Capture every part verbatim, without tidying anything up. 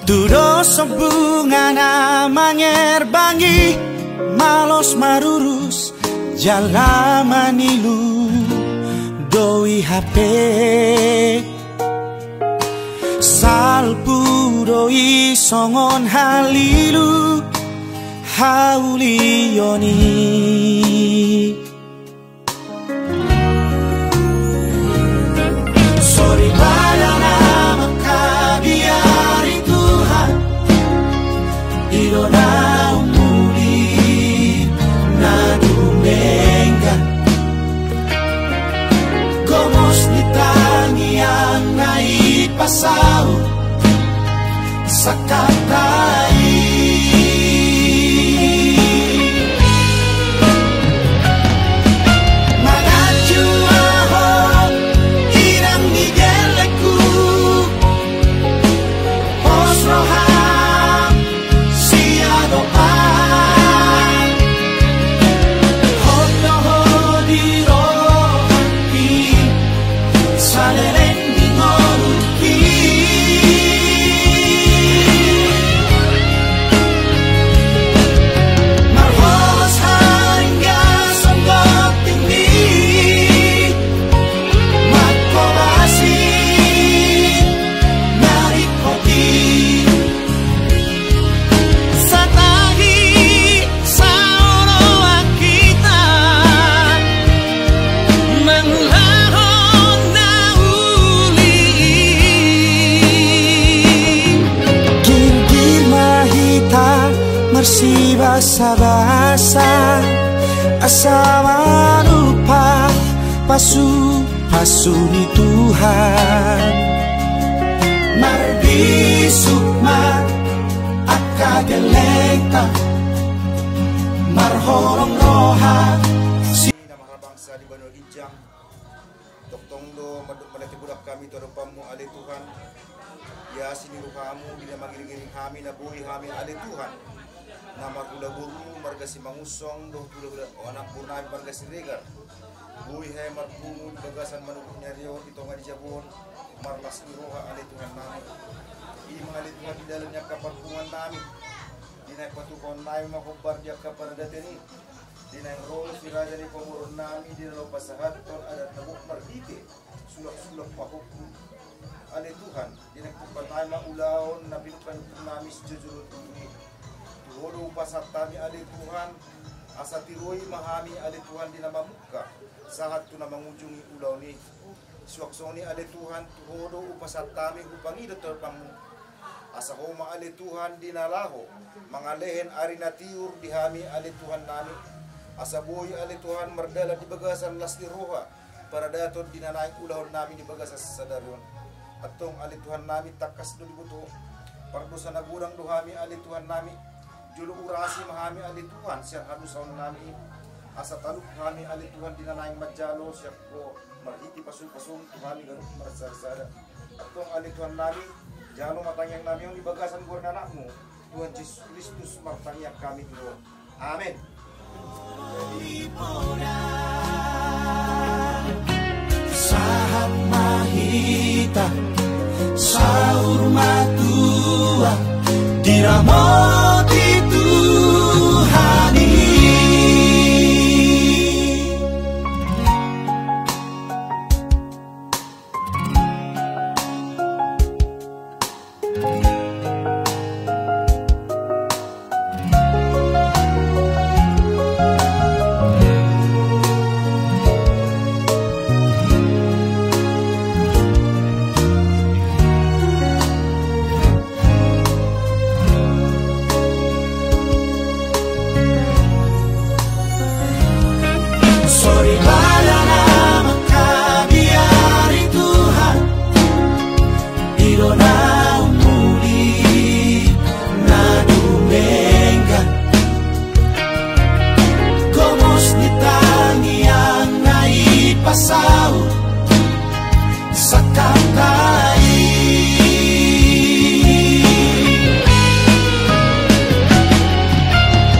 Tudos songon bunga na mangerbangi, malos marurus jala manilu do i hape. Salpu do i songon halilu haulion i. Soripada na mangkabiari Tuhan, i do na umuli na dumenggan. Gomos ni tangiang na i pasaut sangkanta i. Manganju ahu, inang ni gellengku, pos roham siadopan. Hot do ho di rohangki, saleleng ni ngolungki. Marhohos haringgason gontingmi, manghobasi na ringkot i. Satahi saoloan hita mangulahon na uli i. Girgir ma hita marsibasabasa, asa manupa pasupasu ni Tuhan. Marbisuk ma angka gellengta, marholong roha si na marhabangsa di banua ginjang. Tongtong do mandok mauliate godang hami tu adopanmu, ale Tuhan. Di asi ni rohamu, di na mangiringiring hami, na boi hami, ale Tuhan, na marhula boru marga Simangunsong dohot hulahula anak boru nami marga Siregar. Boi hami marpungu di bagasan manogor ni ari on di tonga ni jabu on, marlas ni roha, ale Tuhan nami. I ma, ale Tuhan, di dalan ni angka parpunguan nami, di naeng patupaon nami ma hombar di angka paradaton i, di naeng ro si raja ni pamoruon nami di na laho pasahathon adat na gok marhite sulangsulang pahompu. Ale Tuhan, di naeng tumpak nami ma ulaon na pinungka ni ompu nami sijolojolo tubu i. Tu Ho do hupasahat hami, ale Tuhan, asa tiroi ma hami, ale Tuhan, di na mamungka sahat tu na mangujungi ulaon i. Suang songon i, ale Tuhan, tu Ho do hupasahat hami, hupangido tu adopanmu, asa Ho ma, ale Tuhan, di na laho mangalehen ari na tiur di hami, ale Tuhan nami, asa boi, ale Tuhan, mardalan di bagasan las ni roha paradaton di na naeng ulahon nami di bagasan sadari on. Antong, ale Tuhan nami, tangkas do diboto pardosa na godang do hami, ale Tuhan nami. Jolo urasi ma hami, ale Tuhan, sian hadosaon nami, asa talup hami, ale Tuhan, di na naeng manjalo sian Ho marhite pasupasuon tu hami ganup marsadasada. Antong, ale Tuhan nami, jalo ma tangiang nami on di bagasan goar ni Anakmu, Tuhan Jesus Kristus, martangiang hami tu Ho. Amen. Sahat ma hita saur matua, diramoti Tuhan i. Soripada na mangkabiari Tuhan, i do na umuli na dumenggan. Gomos ni tangiang na i pasaut sangkanta i.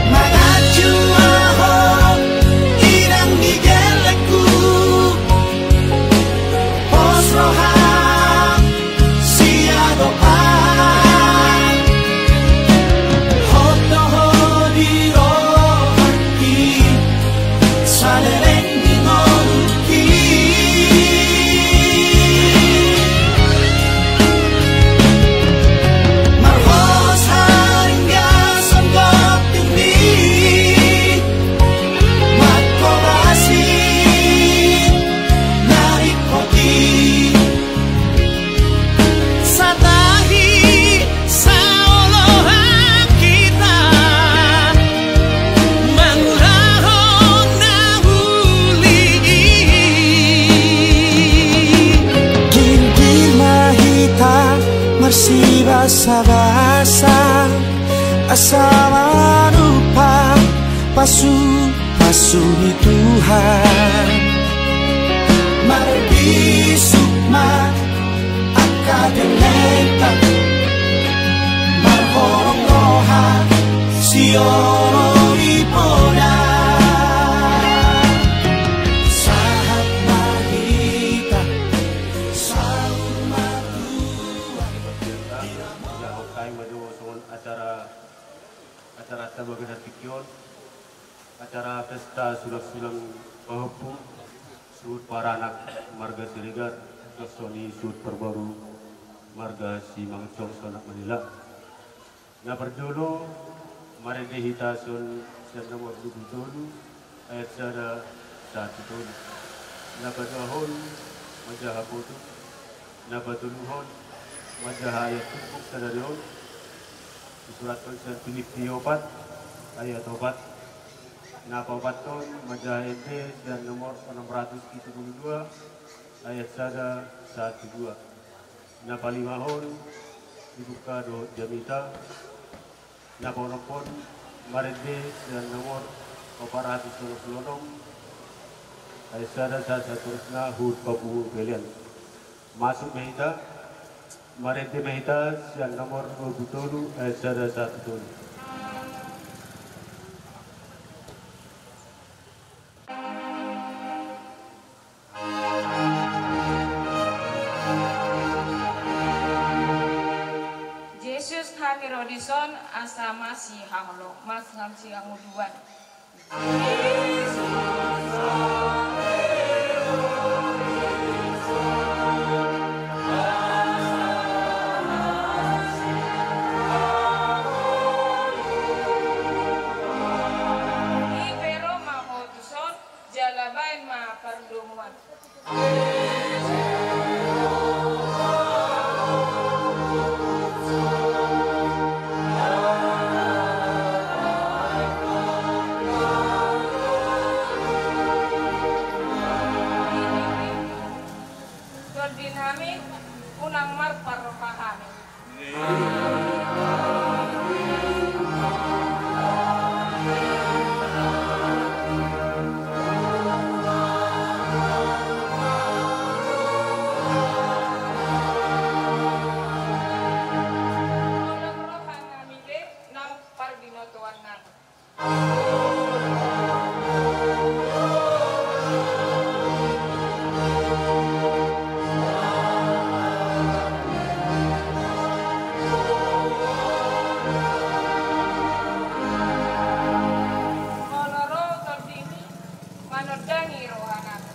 Manganju ahu, inang ni gellengku, pos roham siadopan. Sibasabasa asa manumpak pasupasu ni Tuhan. Marbisuk ma angka dengeta, marhorong roha sioloi poda. Sahat ma hita, saur matua. Ia hongkai ma jo songon acara, acara ta bagas tingki on, acara pesta sulang-sulang pahompu, suhut paranak marga Siregar, dohot songon i suhut parboru marga Simanjuntak, suhut anak Manila. Na parjolo, marende hita sian, sian nomor dua pulu tolu, ayat sada sahat tu tolu. Na paduahon, manjaha potu. Na patoluhon, manjaha ayat turpuk sadari on. Disurathon sian Pilippi opat, ayat opat. Na paopathon, manjaha ende sian nomor enam ratus pitu pulu dua, ayat sada sahat tu dua. Na palimahon, dibuka dohot jamita. Na paonomhon, marende sian nomor opat ratus onom pulu onom, ayat sada sahat saterusna, huhut pangpupun pelean. Masuk ma hita, marende ma hita sian nomor dua pulu tolu, ayat sada sahat tolu. Jesus, hami ro dison asa masihaholongan, masihaholongan. Di pe ro ma ho tuson, jala baen ma pardomuan. Tondi nami, unang marparroha hami. Unang roha nami be nang parbinotoan nami. Molo ro tondimi manondangi rohanami.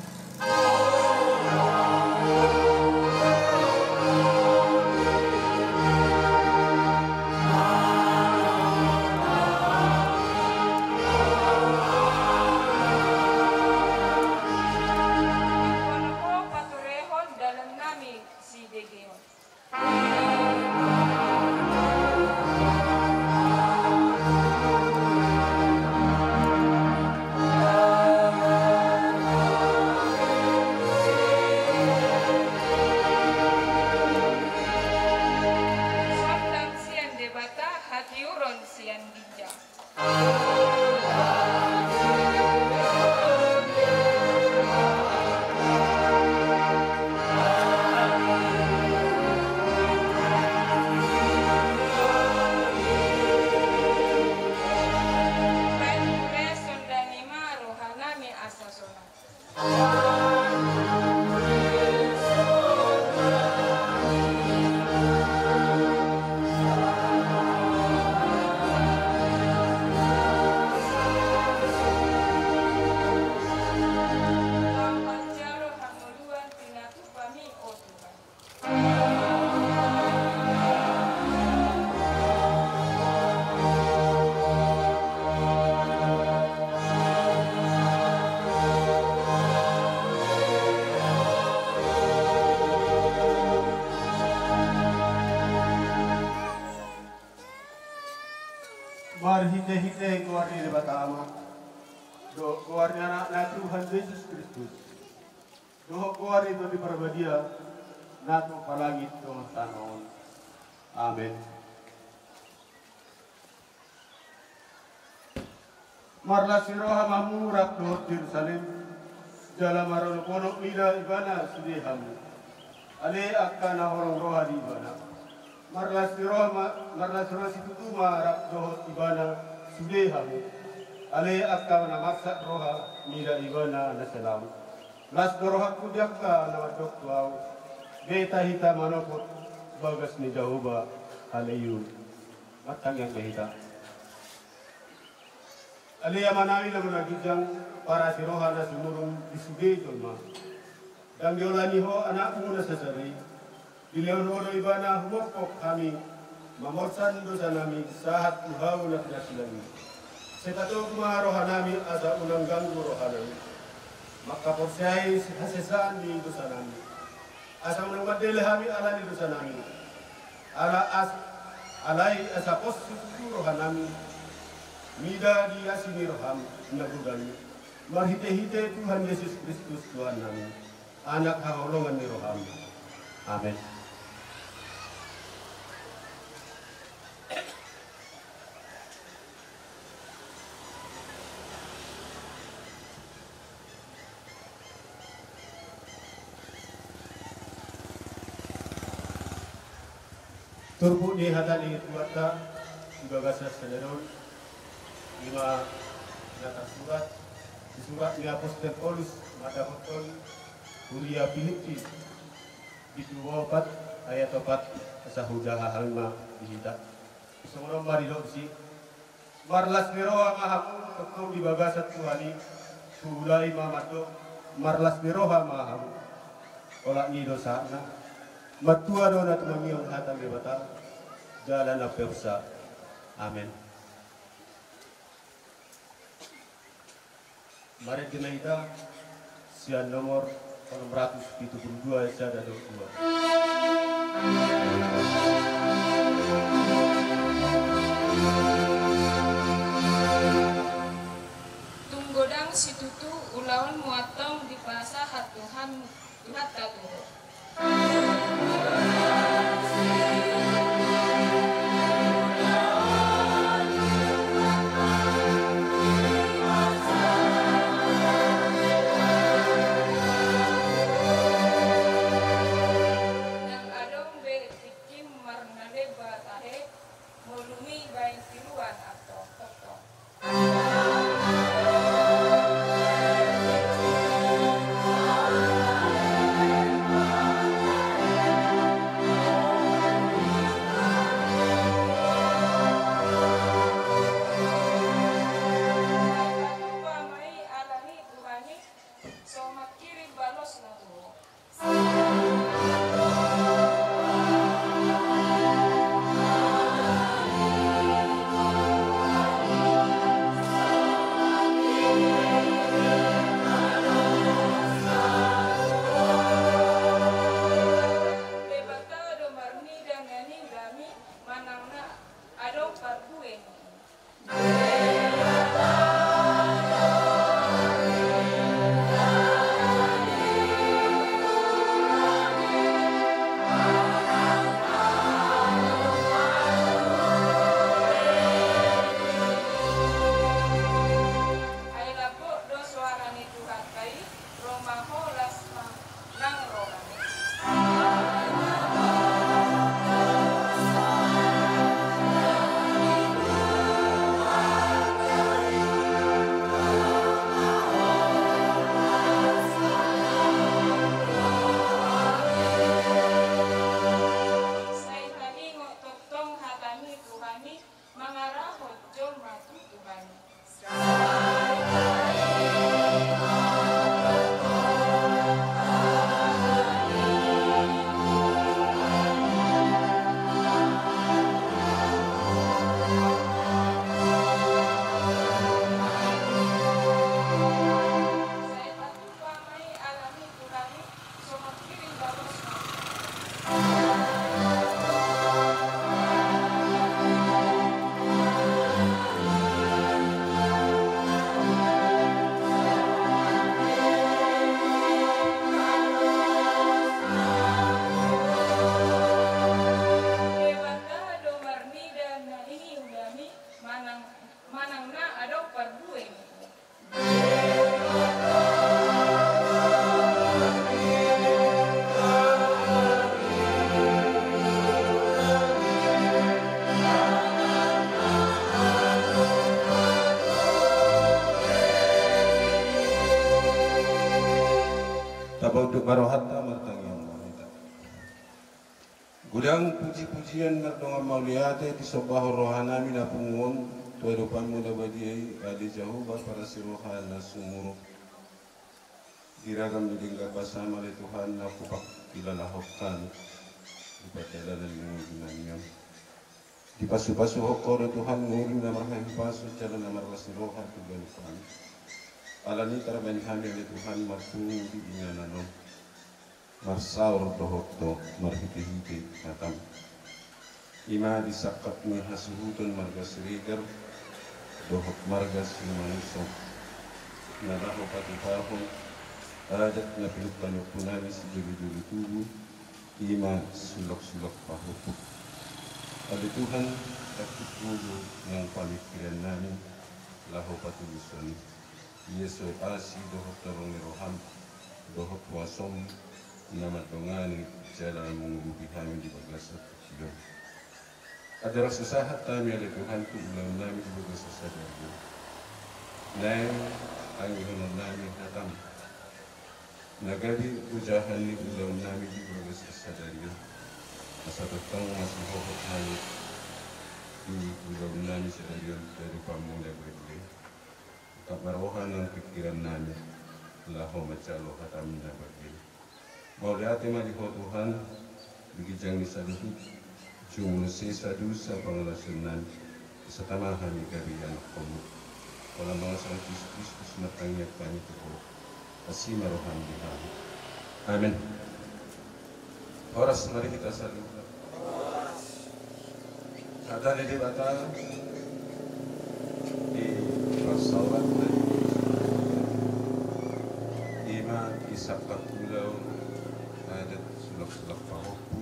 Ingkon ho paturehon dalan nami sibegeon. Sonang sian Debata, hatiuron sian ginjang. Sonang ma rohanami asa sonang. Manjalo hangoluan pinatupami, o Tuhan. Marhitehite goar ni Debata Ama, dohot goar ni Anakna Tuhan Jesus Kristus, dohot goar ni Tondi Parbadia, na tumompa langit dohot tano on. Amen. Marlas ni roha ma hamu rap dohot Jerusalem, jala marolopolop mida ibana sude hamu. Ale angka na holong roha di ibana. Marlas ni roha ma, marlas ni roha situtu ma rap dohot ibana sude hamu. Ale angka na marsak roha mida ibana na salamu. Las do rohangku di angka na mandok tu ahu. Beta hita manopot bagas ni Jahowa. Haleluya. Martangiang ma hita. Ale Amanami na marnginjang, parasi roha na sumurung di sude jolma. Ndang diolani Ho Anakmu na sasari. Dilehon Ho do ibana humophop hami, mamorsan dosanami, sahat tu hau na pinarsilang i. Sai patogu ma rohanami asa unang ganggu rohanami. Mangkaporseai hasesaan ni dosanami. Asa unang mandele hami ala ni dosanami. Ala as, alai asa pos situtu rohanami. Mida di asi ni roham na godang i. Marhitehite Tuhan Jesus Kristus Tuhannami. Anak haholongan ni roham. Amen. Turpuk ni hata ni Tuhanta di bagasan sadari on, ima na tarsurat di surat ni Apostel Paulus mandapothon huria Pilippi, bindu opat ayat opat, asa hujaha hami ma di hita. Songon on ma didok disi. Marlas ni roha ma hamu tongtong di bagasan Tuhan i. Huulai ma mandok, marlas ni roha ma hamu. Olat ni i do sahatna. Martua do na tumangihon hata ni Debata jala na umpeopsa. Amen. Marende ma hita sian nomor onom ratus pitu pulu dua, sada dohot dua. Tung godang situtu ulaonmu antong dipasahat Tuhan, Tuhanta tu ho. Ndang adong be tingkim marnalemba tahe, molo mibaen tiruan antong tongtong. Ai lambok do soara ni Tuhanta i, ro ma horas ma nang roha ni. Tunduk ma rohanta, martangiang ma hita. Godang puji-pujian mardongan mauliate disombahon rohanami na pungu on tu adopanmu na badia i, ale Jahowa parasi roha na sumurung. Di ragam ni denggan basaM ale Tuhan na hupangkilalahon hami di pardalanan ni ngolunami on. Dipasu-pasuhon Ho do Tuhan ngolu na marhahipason jala na marlas ni roha tu ganup hami. Alani i tarbahen hami ale Tuhan marpungu di inganan on, marsaor dohot Ho marhite-hite hataM. I ma di sangkap ni hasuhuton marga Siregar dohot marga Simanusong na laho patupahon adat na pinungka ni ompunami sijolo-jolo tubu, i ma sulak-sulak pahompu. Ale Tuhan, tangkis gogo nang pamingkirannami laho patulushon i. Ia so asi dohot holong ni rohaM dohot kuasoM na mandongani jala mangurupi hami di bagasan tingki on. Andorang so sahat hami ale Tuhan tu ulaonnami di bagasan sadari on, naeng tangihononnami hataM na gabe ojahan ni ulaonnami di bagasan sadari on. Asa tongtong masihohot hami di ulaonnami sadari on tu adopanMu na badia i. Tangkas ma roha nang pingkirannami laho manjalo hataM na badia i. Mauliate ma di Ho Tuhan, di ginjang ni saluhut jumolo sesa dosa pangalaosionnami, asa tama hami gabe anakkonMu. Pola mangasahon Jesus Kristus martangiang hami tu Ho. Asi ma rohaM di hami. Amen. Horas ma di hita saluhut. Hata ni Debata di parsaoranta i, i ma di sangkap ulaon adat sulak-sulak pahompu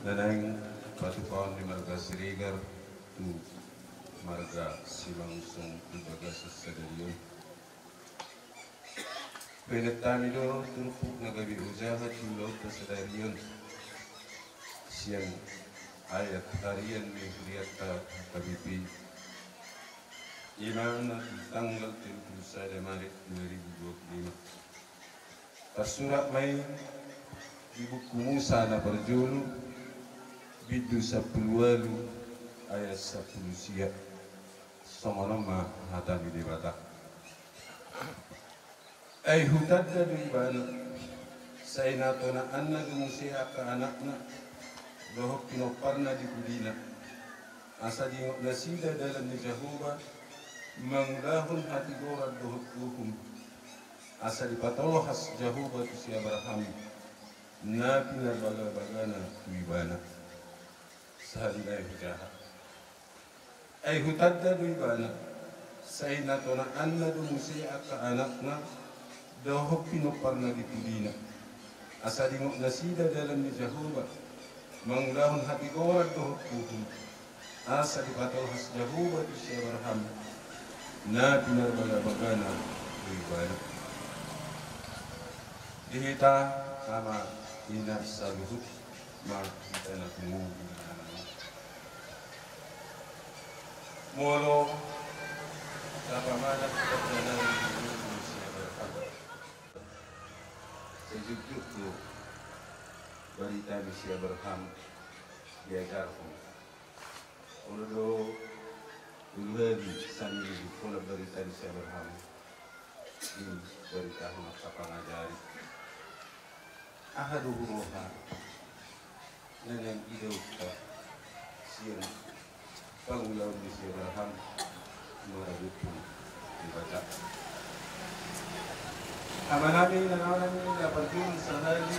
na naeng patupahon ni marga Siregar tu marga Simanusong di bagasan sadari on. Baenonnami do turpuk na gabe ojahan di ulaonta sadari on sian ayat harian ni hurianta H K B P, i ma na di tanggal tolu pulu sada Maret dua ribu dua pulu lima. Tarsurat ma i di buku Musa na parjolo, bindu sampulu ualu, ayat sampulu sia. Songon on ma hata ni Debata. Ai hutanda do ibana, sai na tonaanna do muse angka anakna dohot pinomparna di pudina, asa diingot nasida dalan ni Jahowa mangulahon hatigoran dohot uhum, asa dipatolhas Jahowa tu si Abraham na pinarbagabagana tu ibana. Sahali nai hujaha. Ai hutanda do ibana, sai na tonaanna do muse angka anakna dohot pinomparna di pudina, asa diingot nasida dalan ni Jahowa mangulahon hatigoran dohot uhum, asa dipatolhas Jahowa tu si Abraham na pinarbagabagana tu ibana. Di hita ama ina saluhut ma hita na pungu di inganan on. Molo tapamanat pardalanan ni ngolu ni si Abraham, sai jotjot do barita ni si Abraham diajarhon. Olo do, ulu hali sani holan barita ni si Abraham i, barita na pangajari. Aha do huroha na naeng idaonta sian pangulaon ni si Abraham maradophon Debata? Amanami, inanami, na parjolo sahali,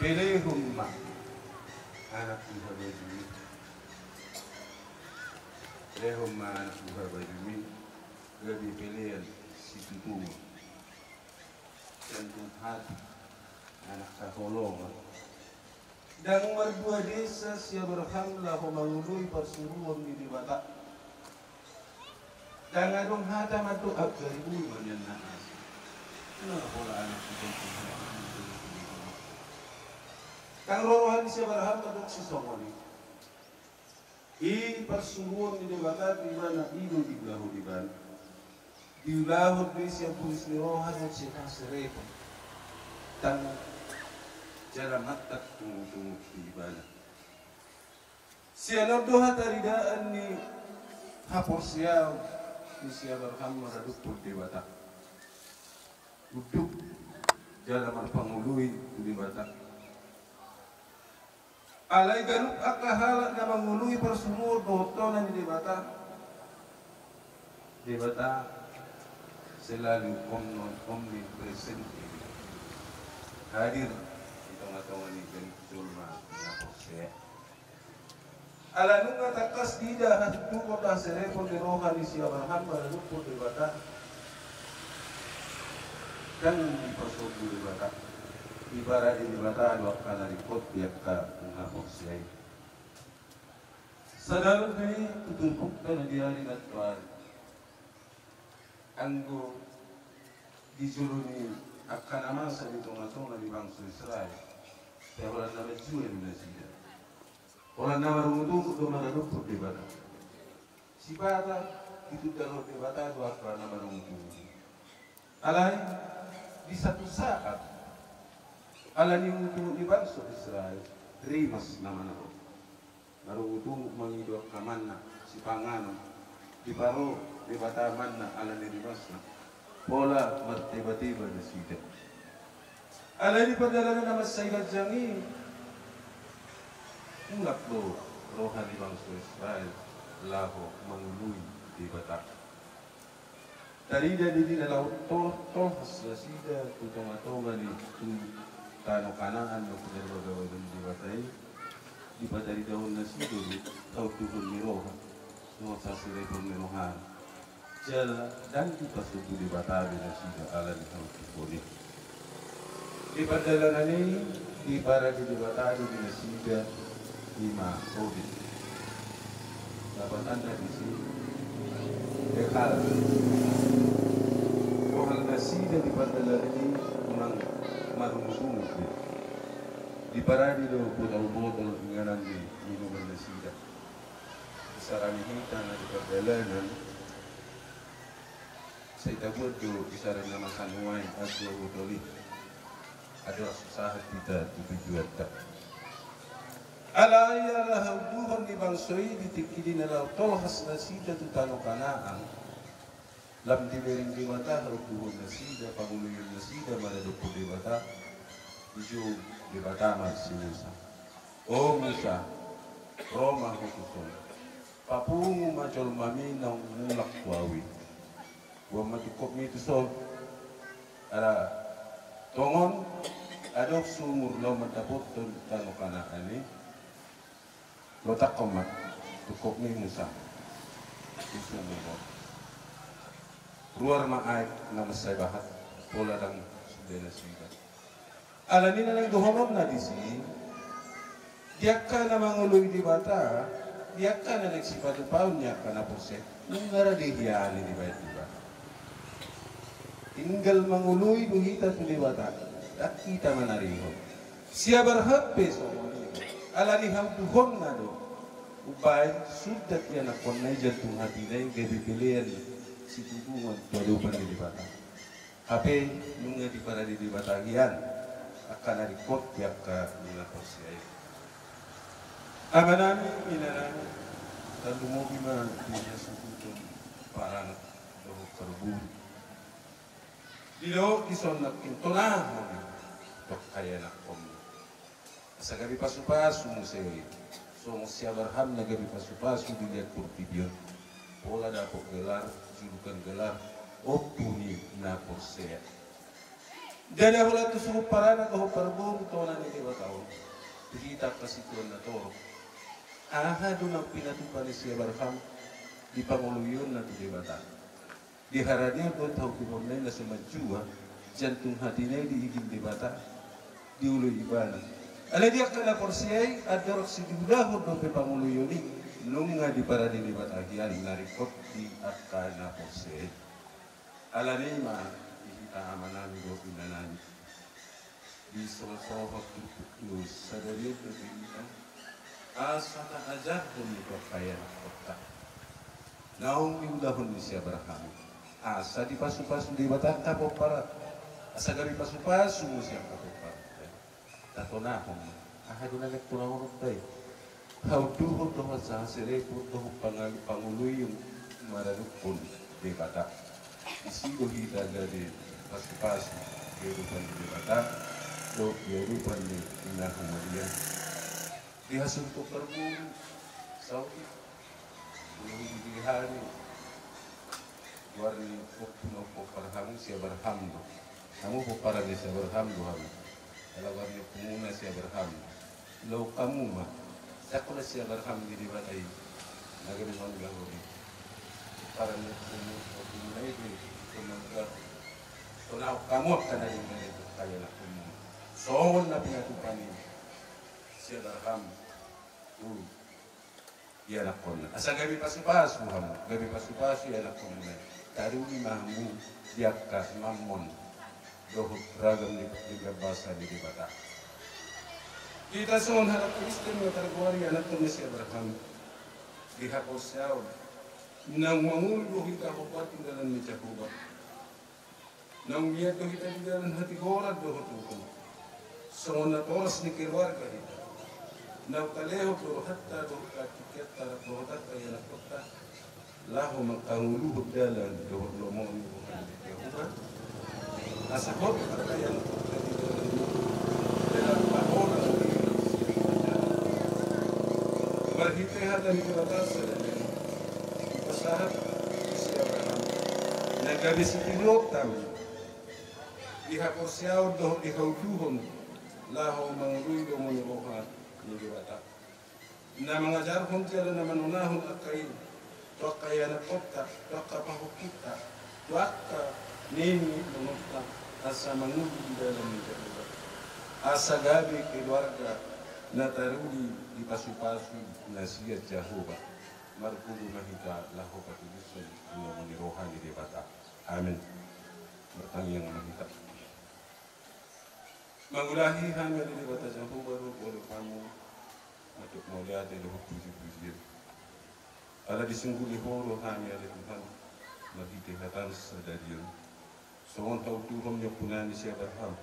pelehon ma anak tu habajumi. Lehon ma anak tu habajumi, gabe pelean situtungon. Sandung hati, anak haholongan. Ndang mardua desa si Abraham laho mangoloi parsuruon ni Debata. Ndang adong hata mandok, ah, gari bulu ma nian na asing. Kenapa pola anak kita itu? Ndang ro roha ni si Abraham mandok sisongon i. I parsuruon ni Debata tu ibana, i do diulahon ibana. Diulahon do i sian pudus ni roha dohot sian haserepon. Tang jala mantap tungu-tungu di ibana. Sian on do hataridaan ni haporseaon ni si Abraham maradophon Debata. Unduk jala marpangoloi tu Debata. Alai ganup angka halak na mangoloi parsuruon dohot tona ni Debata, Debata selalu omnon, omnipresent, hadir di tonga-tonga ni ganup jolma na porsea. Ala nunga tangkas diida hasunduton dohot haserepon ni roha ni si Abraham maradophon Debata, dang dipasombu Debata, diparade Debata do angka na ringkot di angka na porsea i. Sadar do i tu turpukta na di ari na tuari. Anggo di jolo ni angka na masa di tonga-tonga ni bangso Israel, pe holan na manjua do nasida. Holan na marungut-ungut do maradophon Debata. Sipata ditundalhon Debata do angka na marungut-ungut. Alai di satu saat, ala ni ungut-ungut ni bangso Israel, rimas nama na ro. Marungut-ungut mangido angka manna sipanganon, diparo Debata manna ala ni rimasna, pola marteba-teba nasida. Alai di pardalanan na mansai ganjang i, mulak do roha ni bangso Israel laho mangoloi Debata. Tarida do i di na laho tol-, tolhas nasida tu tonga-tonga ni, tu tano Kanaan na pinarbagabaga ni Debata i, dipataridahon nasida do haunduhon ni roha dohot haserepon ni rohana. Jala dang dipasombu Debata be nasida ala ni haunduhon i. Di pardalanan i diparade Debata do di nasida i ma hobit. Lapatanna disi, hekal. Bohal nasida di pardalanan i unang marungut-ungut be. Diparade do botol-botol inganan ni minuman nasida. Isarani hita na di pardalanan. Sai tabuat do isarana masa nuaeng, atua botol i. Andorang so sahat hita tu tujuanta. Alai ala haunduhon ni bangso i di tingki di na laho tolhas nasida tu tano Kanaan, lam dibereng Debata haunduhon nasida, pangoloion nasida maradophon Debata. Dijou Debata ma si Musa. O Musa, ro ma ho tuson. Papungu ma jolmami naung mulak tu ahu i. Boan ma tungkotmi tuson. Ala tongon adong sumur laho mandapothon tano Kanaan i. Lotakhon ma tungkotmi Musa tu sumur on. Ruar ma aek na mansai bahat, pola dang suda nasida. Alani na naeng dohononna disi, di angka na mangoloi Debata, di angka na naeng sipatupaon ni angka na porsea, nunga rade hian i dibahen Debata. Tinggal mangoloi do hita tu Debata, dang hita manarihon. Si Abraham pe songon i, alani haunduhonna do. Umbahen sundat ianakhonna i, jantung hatina i gabe pelean situtungon tu adopan ni Debata. Hape nunga diparade Debata hian angka na ringkot di angka na porsea i. Amanami, inanami, tarlumobi ma di hasuhuton paranak dohot parboru. Didok dison nangkin, tonahon i tu angka ianakhonmu. Asa gabe pasupasu muse i, songon si Abraham na gabe pasupasu di liat portibi on. Pola dapot gelar, julukan gelar, ompu ni na porsea. Ndada holan tu suhut paranak dohot parboru tona ni Debata on. Tu hita angka situan na torop, aha do naung pinatupa ni si Abraham di pangoloionna tu Debata? Di haradeon dohot haunduhonna i na so manjua, jantung hatina i diigil Debata, dioloi ibana. Alai di angka na porsea i, andorang so diulahon dope pangoloion i, nunga diparade Debata hian na ringkot di angka na porsea i. Alani i ma di hita amanami dohot inanami. Di sohot-sohot turpuk ni sadari on dope hita asa taajarhon ni tu angka ianakhonta naung niulahon ni si Abraham. Asa dipasupasu Debata angka pomparan. Asa gabe pasupasu muse angka pomparan. Tatonahon ma. Aha do na naeng tonahononta i? Haunduhon dohot haserepon dohot pangal-, pangoloion maradophon Debata. Disi do hita gabe pasupasu di adopan ni Debata dohot di adopan ni na humaliang. Di hasuhuton parboru, saotik. Ulang di hami. Goar ni ompu na pomparan hamu si Abraham do. Hamu pomparan ni si Abraham do hamu. Ala goar ni ompumuna si Abraham. Laho hamu ma. Sakola si Abraham di Debata i. Na gabe mangulahon i. Pomparan ni ompumu, ompumuna i di, di mangulahon. Songon i hamu angka na di Debata i, angka ianakhonmuna. Songon na pinatupa ni si Abraham tu ianakhonna. Asa gabe pasupasu hamu, gabe pasupasu ianakhonmuna. Taruli ma hamu di angka mamon dohot ragam ni partingkian basa ni Debata. Hita songon halak Kristen na targoari ianakhonna si Abraham, di haporseaon naung mangolu do hita hombar tu dalan ni Jahowa. Naung mian do hita di dalan hatigoran dohot uhum. Songon natoras ni keluarga hita. Naung talehon do rohanta dohot hatingkianta dohot angka ianakhonta. Laho mangkangoluhon dalan dohot lomo ni roha ni Jahowa. Asa hot angka ianakhonta di dalan i. Dalan pahola. Marhite hata ni Debata sadari on. Dipasahat si Abraham. Na gabe sitiruonta ma. Di haporseaon dohot di haunduhon laho mangoloi lomo ni roha ni Debata. Na mangajarhon jala na manonahon angka i tu angka ianakhonta, tu angka pahompunta, tu angka nini nononta, asa mangolu di dalan ni Jahowa. Asa gabe keluarga na taruli dipasupasu na sian Jahowa. Marpungu ma hita laho patuduhon lomo ni roha ni Debata. Amin. Martangiang ma hita. Mangulahi hami ale Debata Jahowa, ro, ro hamu, mandok mauliate dohot pujipujian. Ala disungguli Ho do hami ale Tuhan, marhite hataM sadari on. Songon hatuturon ni ompunami si Abraham,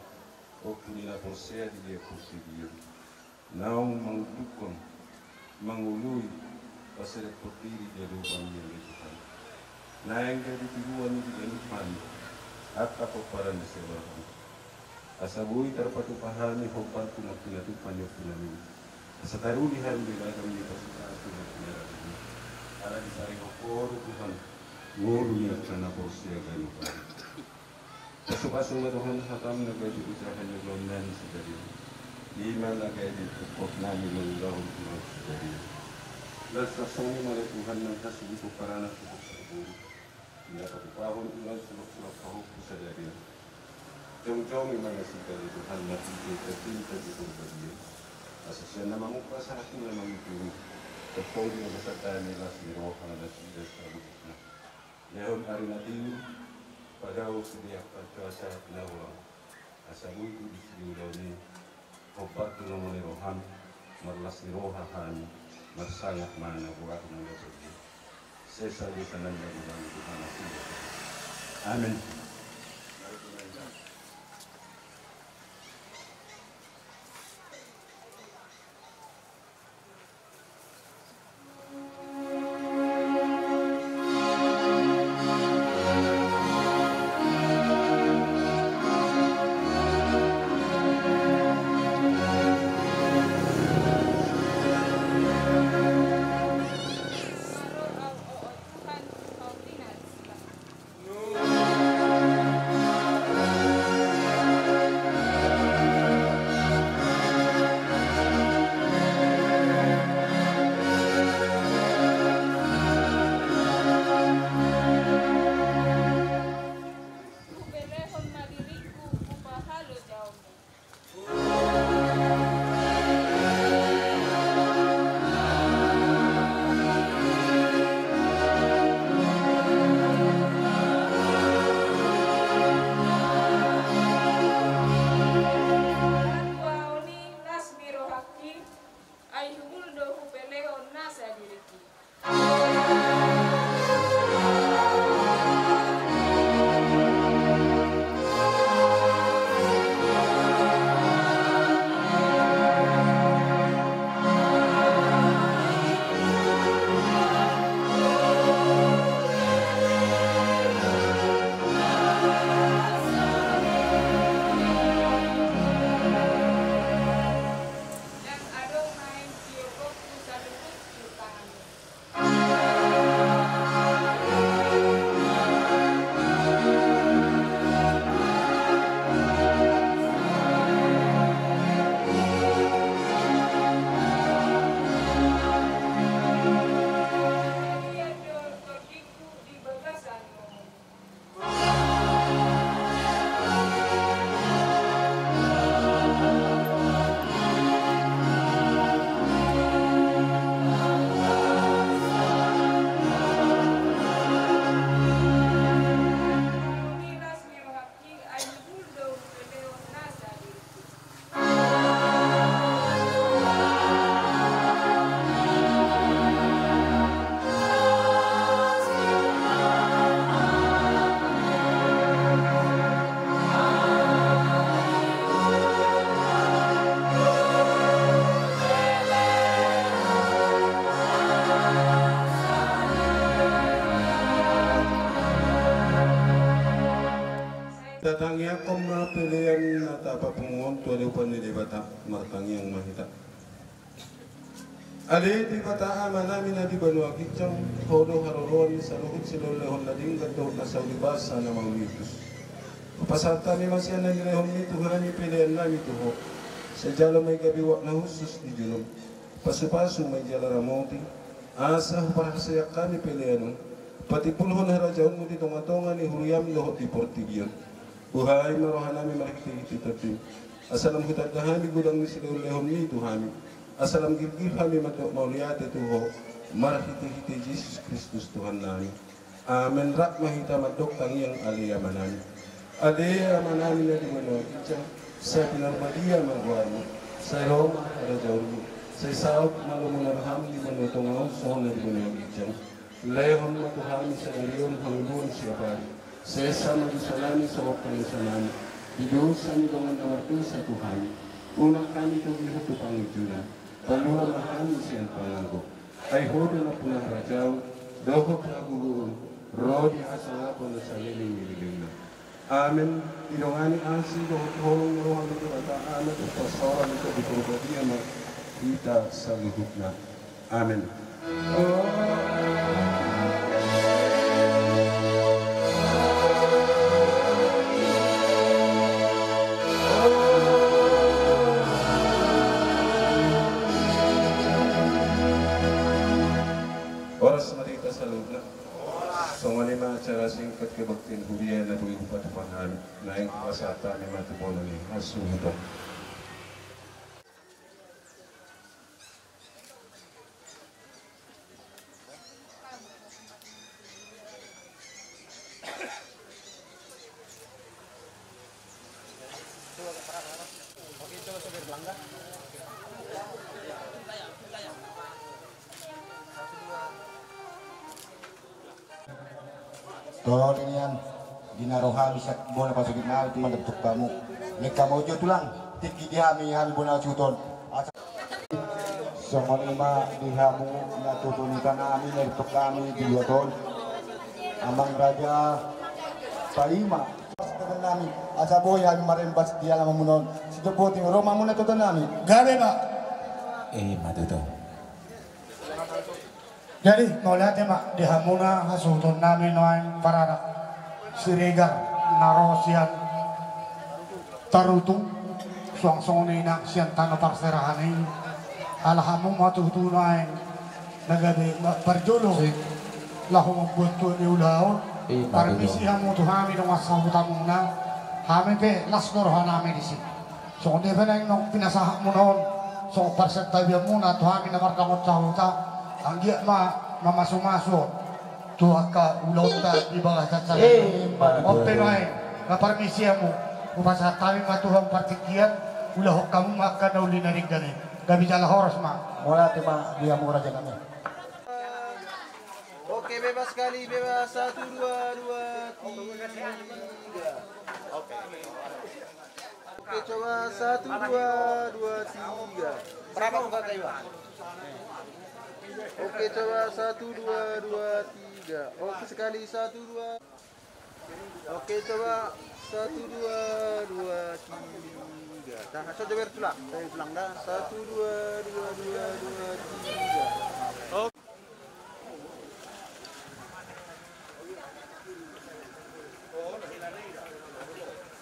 ompu ni na porsea di Dia portibi on. Naung mangundukhon, mangoloi, paserepon diri di adopanMi ale Tuhan. Naeng gabe tiruan i di ganup hami, angka pomparan ni si Abraham. Asa boi tarpatupa hami hombar tu na pinatupa ni ompunami. Asa taruli hami di ragam ni pasupasu na pinarade. Ala disarihon Ho do Tuhan, ngolu ni angka na porsea ganup ari. Pasupasu ma Tuhan hataM na gabe ujahan ni ulaonnami sadari on. I ma na gabe pokoknami mangulahon ulaon sadari on. Las sasoni ma ale Tuhan nang hasuhuton paranak tu parboru. Ia patupahon ulaon suloksulok pahompu sadari on. Jongjongi ma nasida ale Tuhan marhite tercinta di Purbadia. Asa sian na mangumpas sahat tu na mangujungi. Terpodi ma nasida ni las ni roha nasida saluhutna. Lehon ari na tiur, padao sude angka cuaca na holang. Asa boi tu disi di ulaon i, hombar tu lomo ni rohaM, marlas ni roha hami, marsangap ma na boa tu mula pergi. Sesa di sana na di dalam Tuhan nasida. Amin. Hupelehon ma diringku, hupahalo jaoMu. Hatuaon i las ni rohangki, ai humul do hupelehon nasa diringki. Tangiangkon ma pelean na tapapungu on tu adopan ni Debata. Martangiang ma hita. Ale Debata Amanami na di banua ginjang, Ho do haroroan ni saluhut silehonlehon na denggan dohot na saur matua, na mauliutus. Hupasahat hami ma sian na nilehonMi tu hami peleannami tu Ho. Sai jalo ma i gabe uap na hushus di jolom. Pasupasu ma i jala ramoti, asa huparhaseang hami pelean on patimbulhon harajaonMu di tongatonga ni huriaM dohot di portibi on. Buhai ma rohanami marhitehite TondiM, asa lam hutanda hami godang ni silehonlehonMi tu hami, asa lam gilgil hami mandok mauliate tu Ho, marhitehite Jesus Kristus Tuhannami. Amen. Rap ma hita mandok tangiang Ale Amanami. Ale Amanami na di banua ginjang, sai pinarbadia ma goarMu, sai ro ma harajaonMu, sai saut ma lomo na rohaM di banua tonga on songon na di banua ginjang. Lehon ma tu hami sadari on hangoluan siapari. Sesa ma dosanami songon panesanami di dosa ni dongan na mardosa tu hami. Unang hami togihon tu pangunjunan. Palua ma hami sian pangago. Ai Ho do nampuna harajaon dohot hagogoon, ro di hasangapon na saleleng ni lelengna. Amen. Didongani asi dohot holong ni roha ni Debata Ama dohot parsaoran ni Tondi Parbadia ma hita saluhutna. Amen. Horas ma di hita saluhutna. Songon i ma acara singkat kebaktian huria na boi hupatupa hami. Naeng pasahat hami ma tu bona ni hasuhuton. Tolong nian, di na ro hami sian bona pasogitnami tu mandok tu hamu. Ningka ma jo tulang, tingki di hami, hami bona suhut on. Asa songon i ma di hamu na tutu ni tanami na mandok hami di luat on. Amang raja, paima. Nami, asa boi hami marembas di alamanmuna on. Sitopoti ro ma hamuna tu tanami. Gabe ma. Ima tutu. Jadi, mauliate ma di hamuna hasuhutonnami nuaeng paranak Siregar na ro sian Tarutung, suang songon i nang sian tano parserahan i. Ala hamu ma tutu nuaeng na gabe ma-, parjolo laho mambuat tua ni ulaon. Ima tutu. Parmisi hamu tu hami dongan sahutamuna. Hami pe las do rohanami disi. Songon dia pe naeng nunga pinasahatmuna on, songon parsantabianmuna tu hami na mardongan sahuta, anggiat ma mamasumasu tu angka ulaonta di bagasan sadari on. Ima tutu. On pe nuaeng, na parmisi hamu, hupasahat hami ma tu hamu partingkian, ulahon hamu ma angka na uli na denggan i. Gabe jala horas ma. Mauliate ma di hamu rajanami. Oke, bebas sekali, bebas. Satu, dua, dua, tiga. Oke. Oke, coba satu, dua, dua, tiga. Berapa buka kayu? Oke, coba satu, dua, dua, tiga. Oke, sekali, satu, dua. Oke, coba satu, dua, dua, tiga. Tahan, so, coba tulang. Saya tulang dah. Satu, dua, dua, dua, dua, tiga. Oke.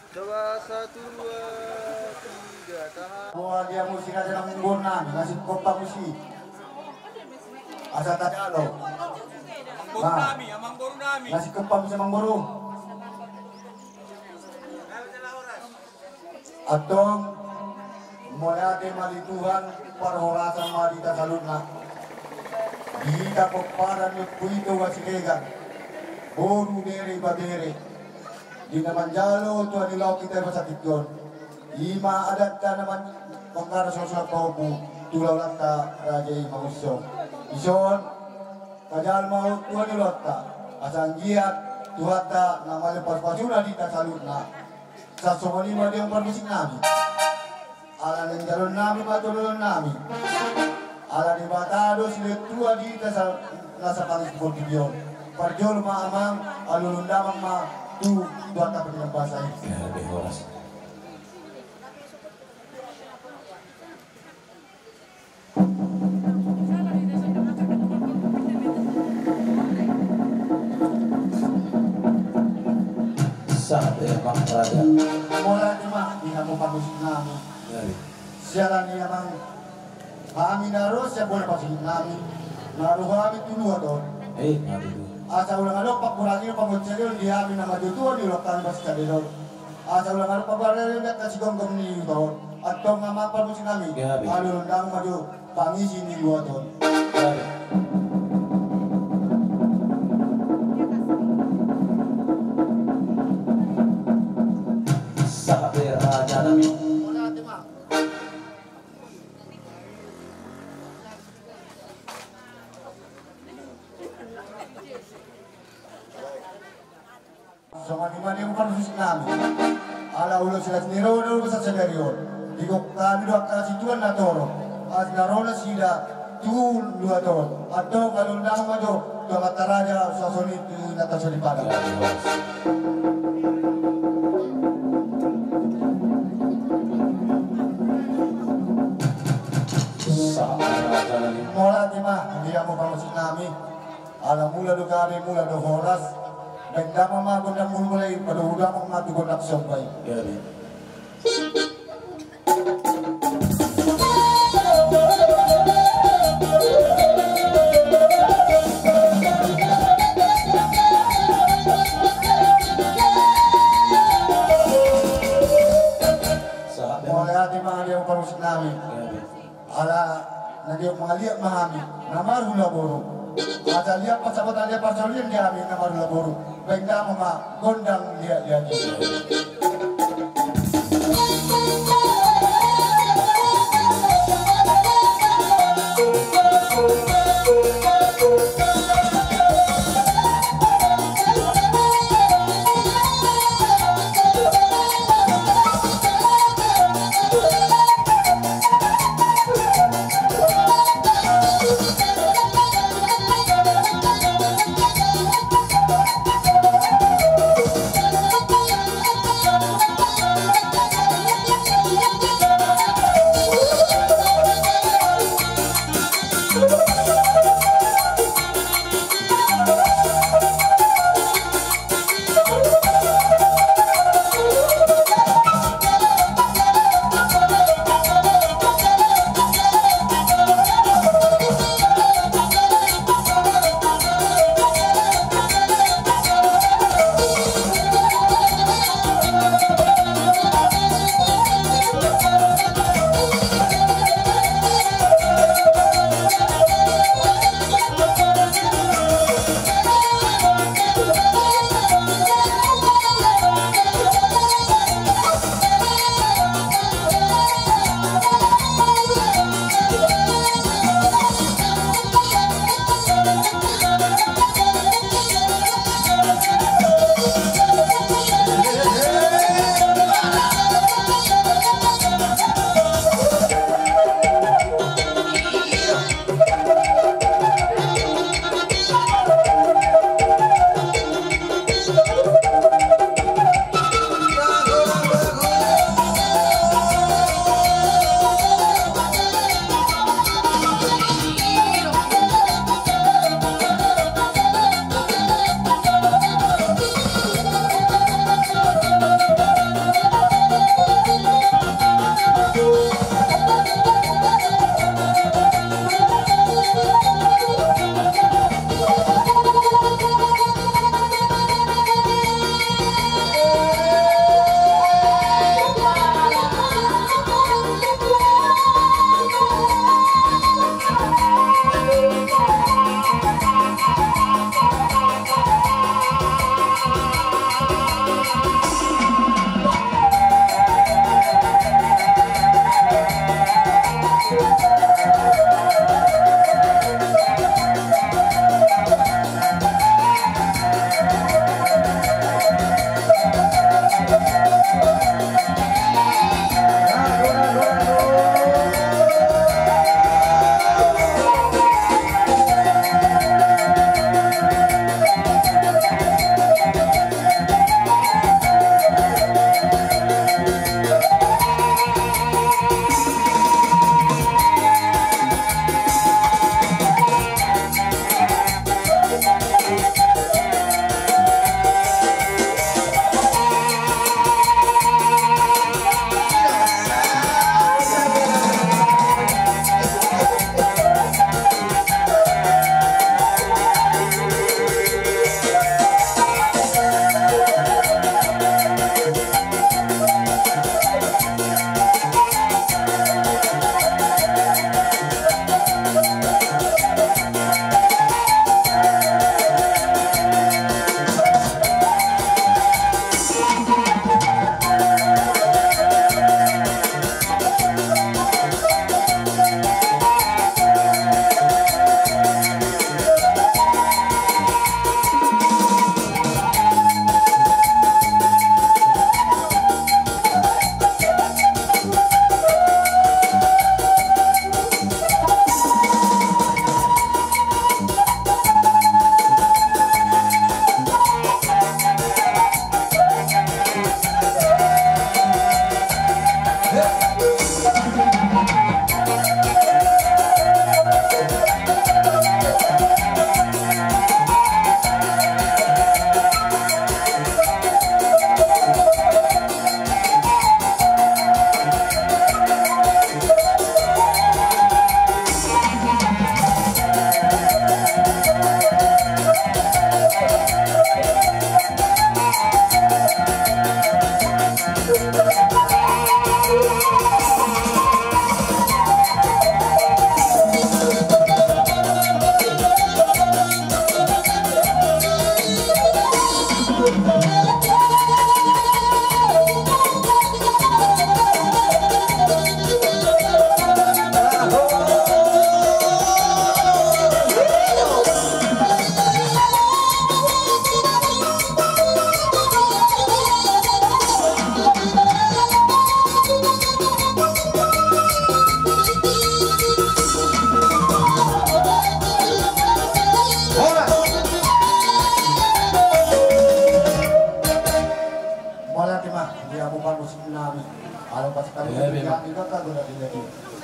Coba satu, dua, tiga, tahan. Boha dia musi na senang munggur nami, na singkop pamusi. Asa tajalo. Amangboru nami, amangboru nami. Na singkop pamusi amangboru. Antong, mauliate ma di Tuhan, parhorasan ma di hita saluhutna. Di hita pomparan ni Ompu Ito Siregar, boru, bere, ibebere, di na manjalo tua ni ulaon hita di masa tingki on. I ma adatta na man-, mangkara surat pahompu tu ulaonta raja i mangunsong. Dison, tajalo ma tua ni ulaonta, asa anggiat Tuhanta na malim pasupasuna di hita saluhutna. Sai songon i ma di hamu parmusiknami. Ala naeng jalonnami ma tongtonnami. Ala Debata do silehon tua di hita sa-, na sapangis di portibi on. Parjolo ma amang, alualu damang ma Tu, tu angka pendengar bahasa ini. Ya, lebih horas. Sahat, eh, Pak Raja. Mauliate ma di hamu parmusik nami. Ya, iya. Siala ni amang hami na ro sian bona parmusik nami, na ro hami tu Luat on. Eh, aduh. Asa ulang adong pangkurangi pangocalion di hami na matua-tua di ulang hami parmusik nami on. Asa ulang adong pangkurangi di angka sigomgom ni huta on. Antong amang parmusik nami. Ya, iya. Alu undang ma jo pangisi ni Luat on. Sahat, eh, Raja nami. Songon i ma di hamu parmusik nami. Ala ulos silas ni roha do basa sadari on. Digok hami do angka situan na torop. Asa na ro nasida tu Luat on. Antong alu undang ma jo tu amanta raja suasoni tu inanta soripada. Mauliate ma di hamu parmusik nami. Ala mula do gabe mula do horas. Baen damang ma gondang mula i, padomu damang ma tu gondang somba i. Iya, iya. Sahat, ya. Mauliate ma di hamu parmusik nami. Iya, iya. Ala na di mangaliat ma hami na marhula boru. Asa liat pasahaton, liat parsaulian di hami na marhula boru. Baen damang ma gondang liat-liat i.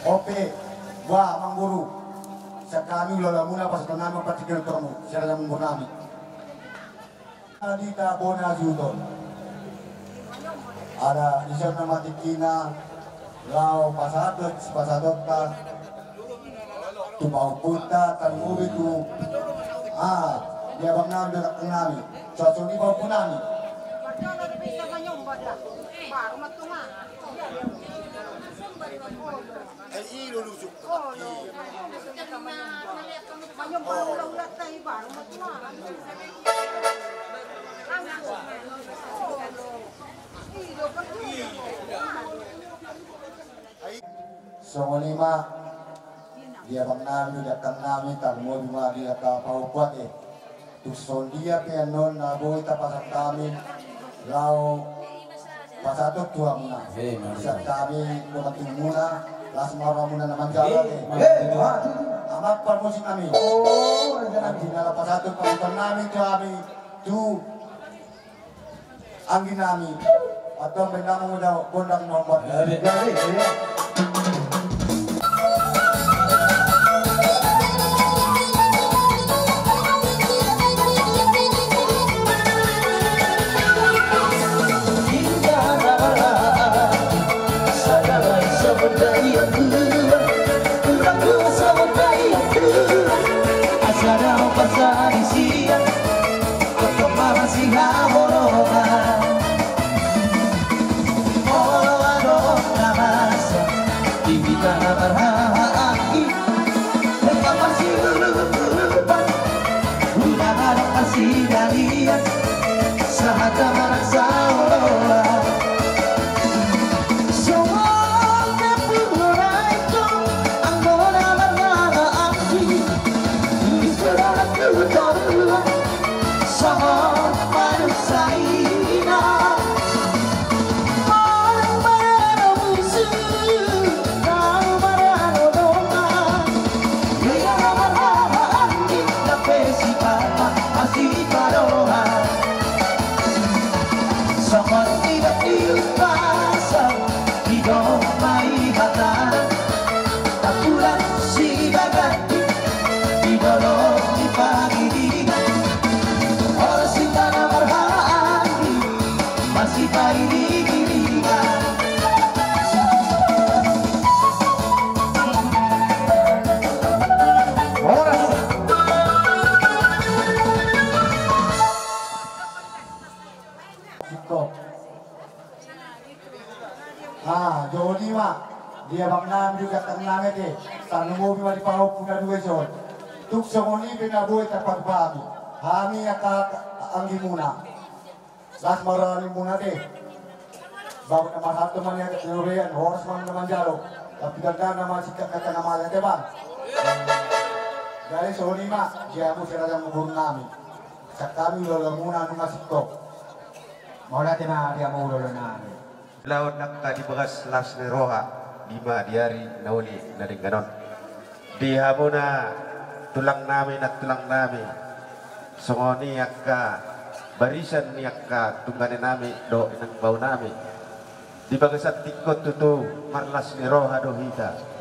Ope, ba, amang guru. Sian hami ulaonmuna, pasahaton nami ma partingkian tu hamu, sian raja ni umur nami. Adita bona juto. Ada di sana mati kina, laho pasahat, pasahatonta. Tu pahompunta, tarlumobi tu, ah, di abang nami, di abang nami. Suasuni pahompu nami. Songon i ma, di abang nami, di angka nami, tarlumobi ma di angka pahompu ate. Tung songon dia pe annon na boi tapasahat hami, laho pasahaton tu hamuna. Sian hami dongan tubumuna, las ma rohamuna na manjalo ate. Amang parmusik nami. Nanti na laho pasahaton pasahaton nami tu hami, tu anggi nami, atau bendang muda gondang nomor. Singkop. Ah, jolo i ma. Di abang nami, di angka nami ate. Tarlumobi ma di pahompu na dua i son. Tung songon i pe na boi tarpatupa hami. Hami angka anggimuna. Las ma rohamuna ate. Bagot na marhalto ma nian, horas ma na manjalo. Tapi gandang na masingkat kata na mala ate bang. Jadi songon i ma, di hamu sian raja ni umur nami. Sian hami ulaonmuna nunga singkop. Mauliate ma di hamu ulaon nami. Ulaon angka di bagas las ni roha, i ma di ari na uli na denggan on. Di hamuna tulang nami, nantulang nami, songon i angka barisan ni angka tunggane nami dohot inang bao nami. Di bagasan tingki on tutu marlas ni roha do hita.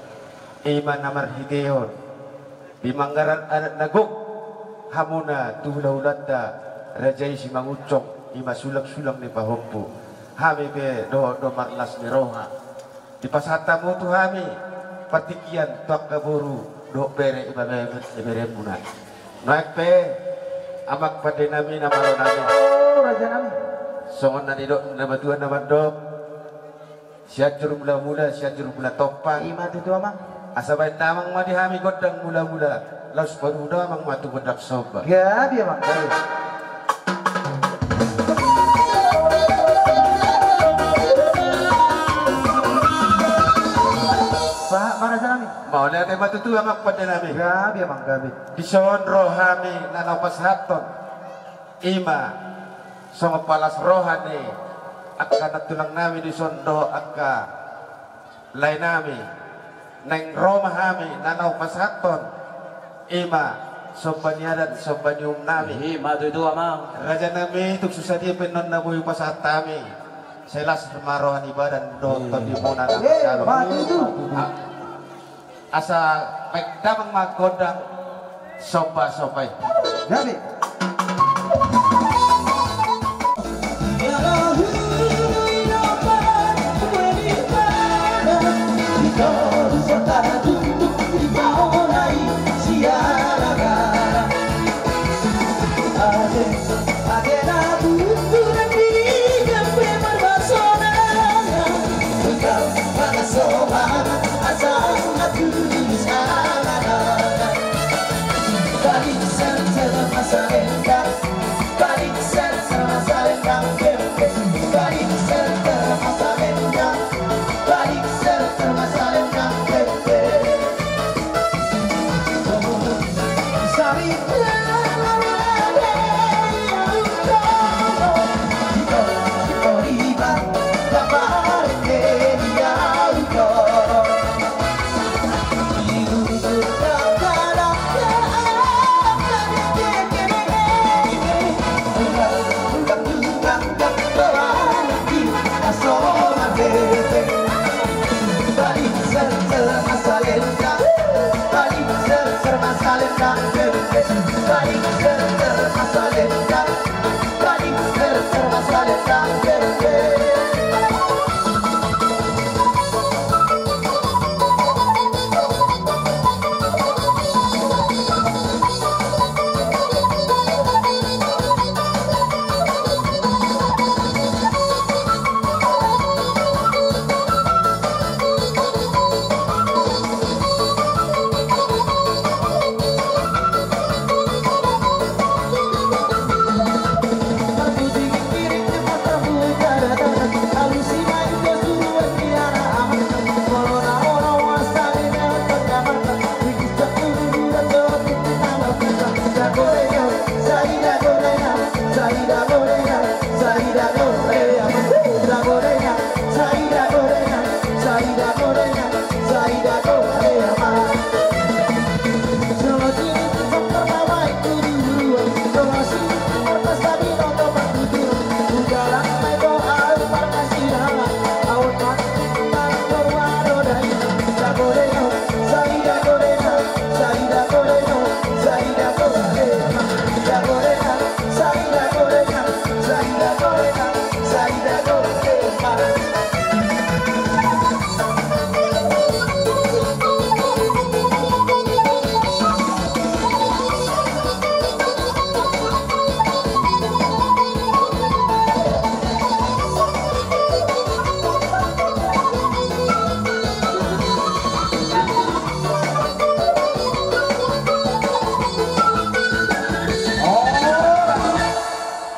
I ma na marhitehon di manggarar adat na gok hamuna tu hulahulanta raja i Simangunsong, i ma sulangsulang ni pahompu. Hami pe dohot do marlas ni roha. Dipasahat hamu tu hami partingkian tu angka boru dohot bere, i ma bere, i bere muna. Nuaeng pe amang pande nami, na malo nami. O raja nami. Songon na nidok ni natuatua na mandok. Sianjur mulamula, Sianjur mula tompa. I ma tutu amang. Asa baen damang ma di hami gondang mulamula. Laos paduda amang ma tu gondang somba. Gabe amang, gabe. Sahat ma raja nami. Mauliate ma tutu amang pande nami. Gabe amang, gabe. Dison ro hami na laho pasahathon. I ma songon palas roha ni angka nantulang nami dison dohot angka lae nami. Naeng ro ma hami na laho pasahathon. I ma somba ni adat, somba ni uhum nami. I ma tutu amang. Raja nami, tung so sadia pe annon na boi hupasahat hami. Sai las ma roha ni badan dohot tondimuna na manjalo. Asa baen damang ma gondang somba-somba i.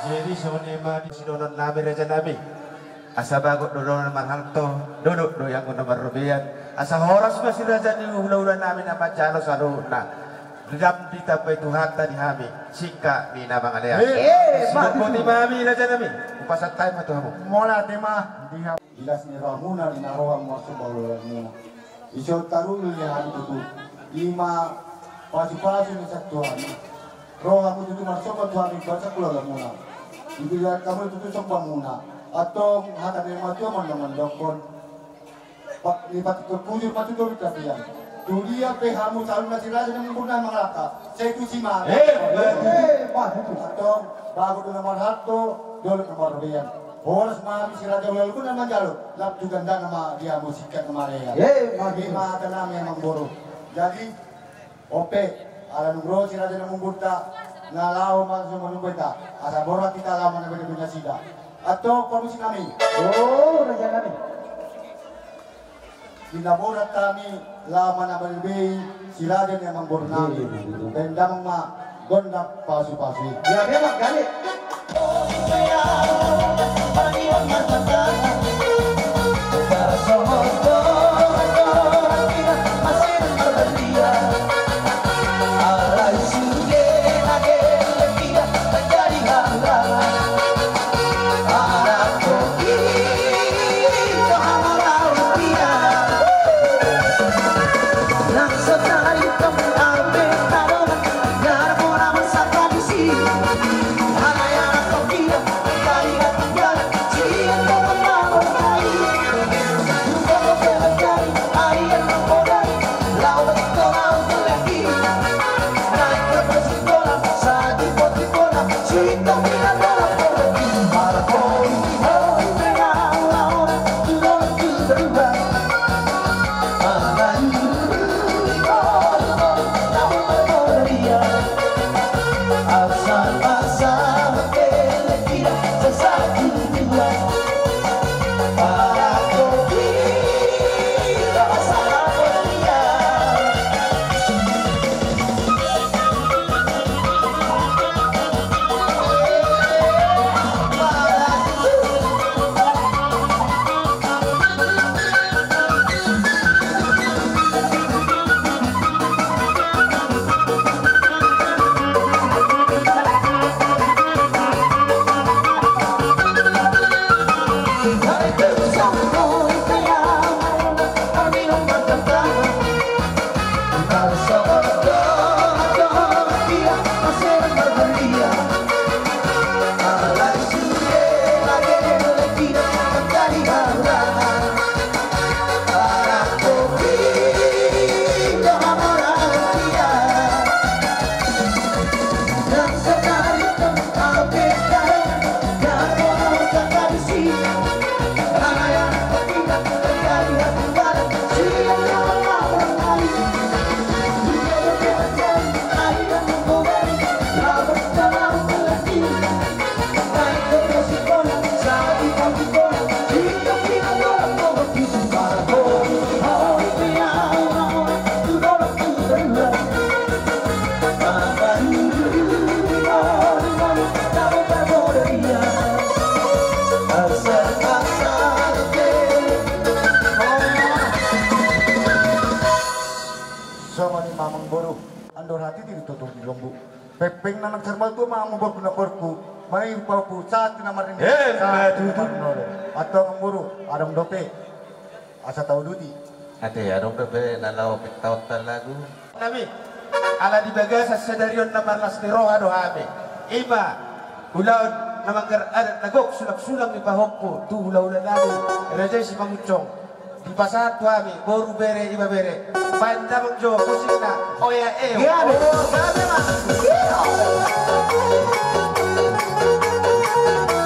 Jadi songon i ma di sidohonon nami, raja nami. Asa bagot do dohonon marhalto, dolok do anggo na marrobean. Asa horas ma si raja ni hulahula nami na manjalo saluhutna. Dam ditambai Tuhanta di hami singkat ni na mangalean. Eh, sidok boti ma hami, raja nami. Hupasahat hami ma tu hamu. Mauliate ma di hamu. Di las ni rohamuna, di na roha marsomba hulahula muna. Dison taruli hami tutu. I ma pasupasu ni Tuhan. Roha hamu tutu marsomba tu hami, basa hulahula muna. Dibuat hamu tutu somba muna. Antong hata ni natuatua mandok mandokkon. Pak, ni patik terpujur patutur tapian. Tu dia pe hamu calon na si raja na mangurna mangalangka. Sai tusi ma. Eh, bagus. Antong, bagot do na marhalto, dolok na marrobean. Horas ma hami si raja hulahula muna manjalo. Lam tu gandana ma di hamu singkat na mangalean. Eh, bagus. I ma hata nami amangboru. Jadi, on pe, ala nunga ro si raja na mangurta, na laho ma so manunggu hita, asa borat hita laho manambai nasida. Antong pamusi nami. Oh, raja nami. Di na borat hami laho manambai si raja ni amangboru nami. Iya, iya, iya. Baen damang ma gondang pasupasu i. Ya, memang kali. Andor hatiha di tutur ni lombu. Pengpeng na naeng sarimatua ma hamu borungku na borungku. Mai pahompu sahat tu na marnini. Eh, sahat tu na marnono. Antong amangboru, adong dope. Asa tauduti. Ate, adong dope na laho pintaonta lagu. Nami, ala di bagasan sadari on na marlas ni roha do hami. Ima, ulaon na manggarar adat na gok sulang-sulang ni pahompu tu hula-hula nami, Raja Simangunsong. Dipasahat tu hami, boru, bere, ibebere. Baen damang jo musikna, Oya Eyo. Iya, deh. Oya Eyo.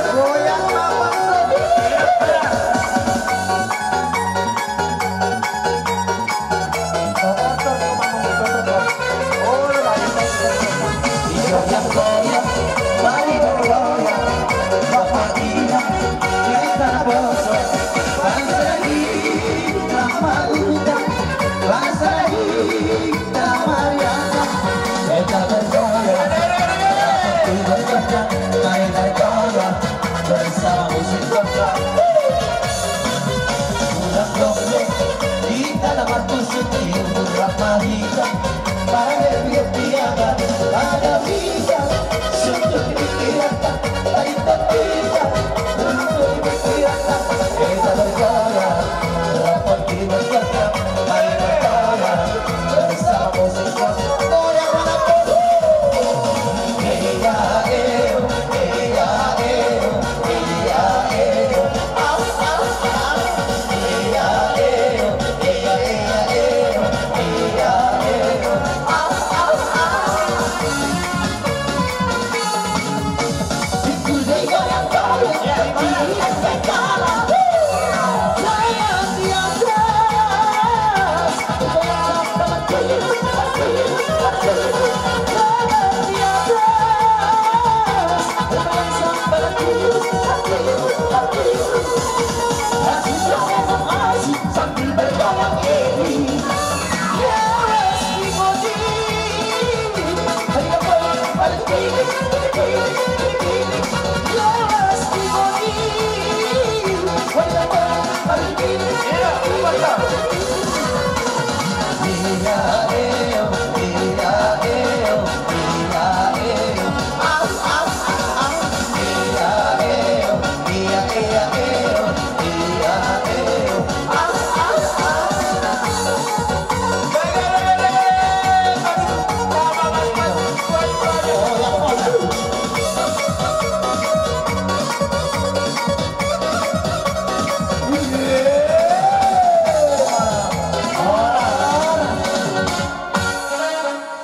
Goyang ma, Bang Sobi.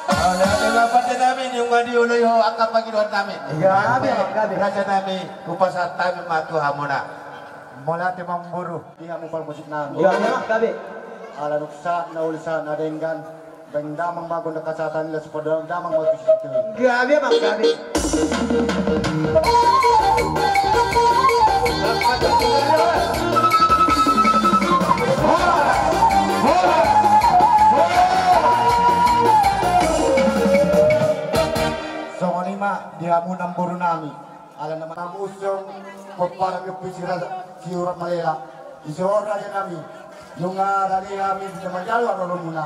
Mauliate ma pande nami, nunga dioloi ho angka pangidoan nami. Gabe, gabe. Raja nami, hupasahat hami ma tu hamuna. Mauliate ma amangboru. Di hamu parmusik nami. Gabe, gabe. Ala dung sahat na uli, sahat na denggan. Baen damang ma gondang hasahatan, las pardamang ma tu situtu. Gabe, Amang, gabe. Songon i ma di hamu namboru nami. Ala na mangusung pomparan ni ompu si Raja, si Urat Malela. Disi ho raja nami, nunga rade hami di na manjalo haroromuna.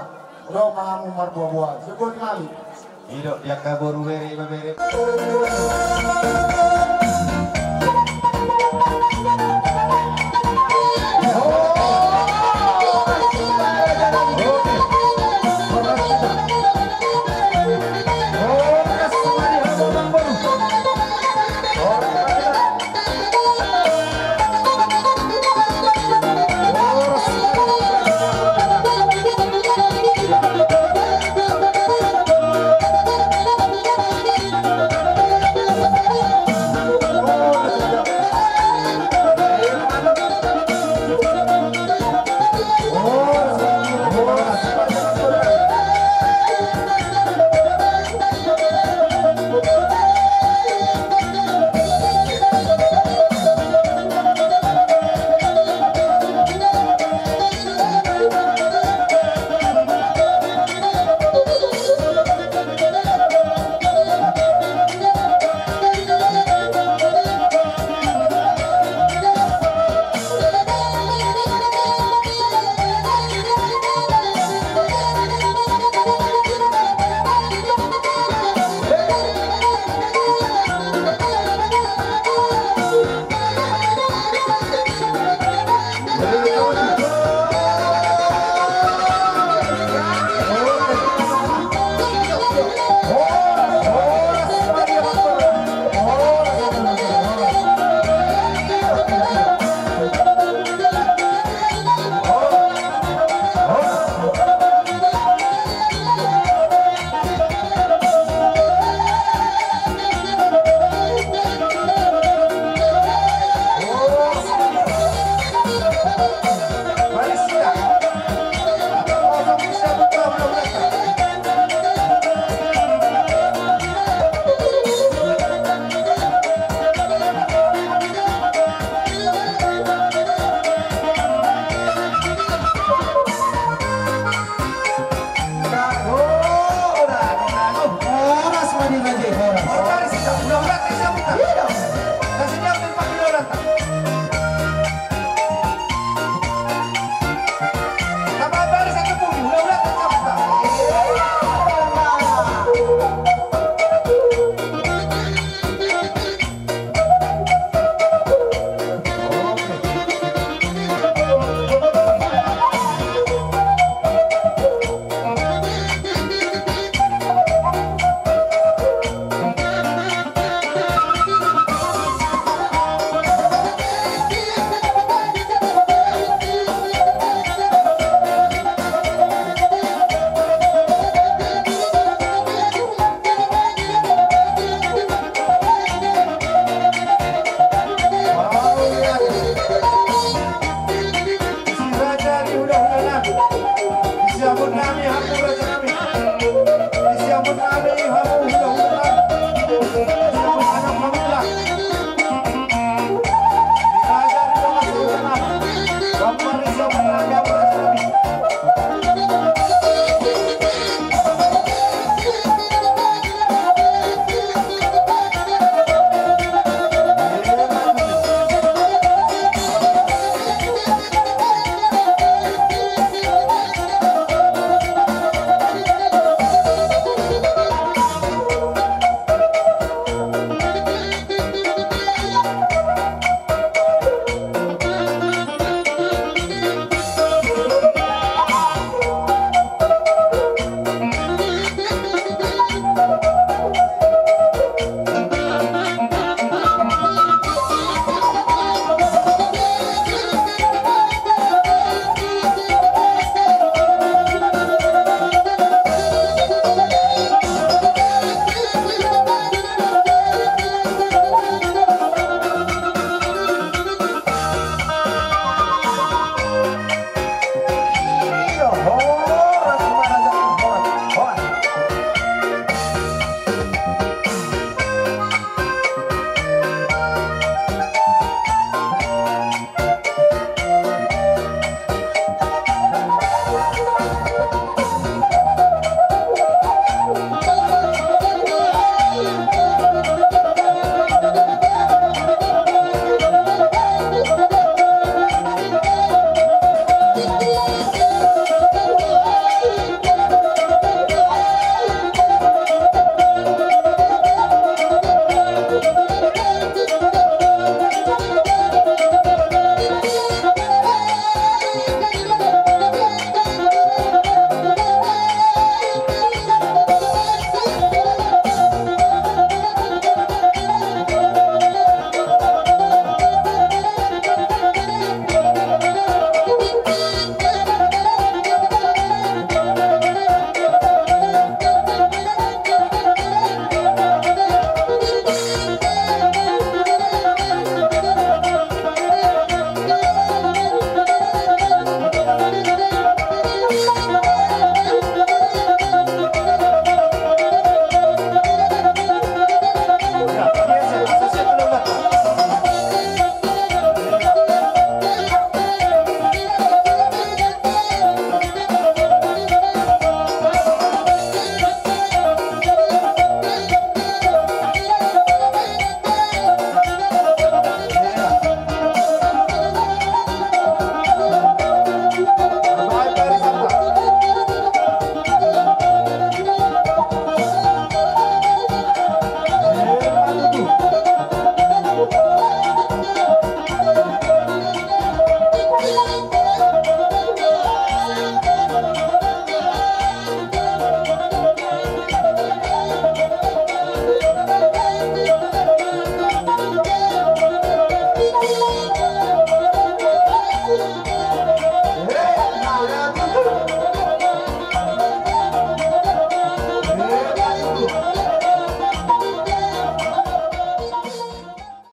Ro ma hamu marboaboa. Sogodi nami. I do di angka boru, bere, ibebere.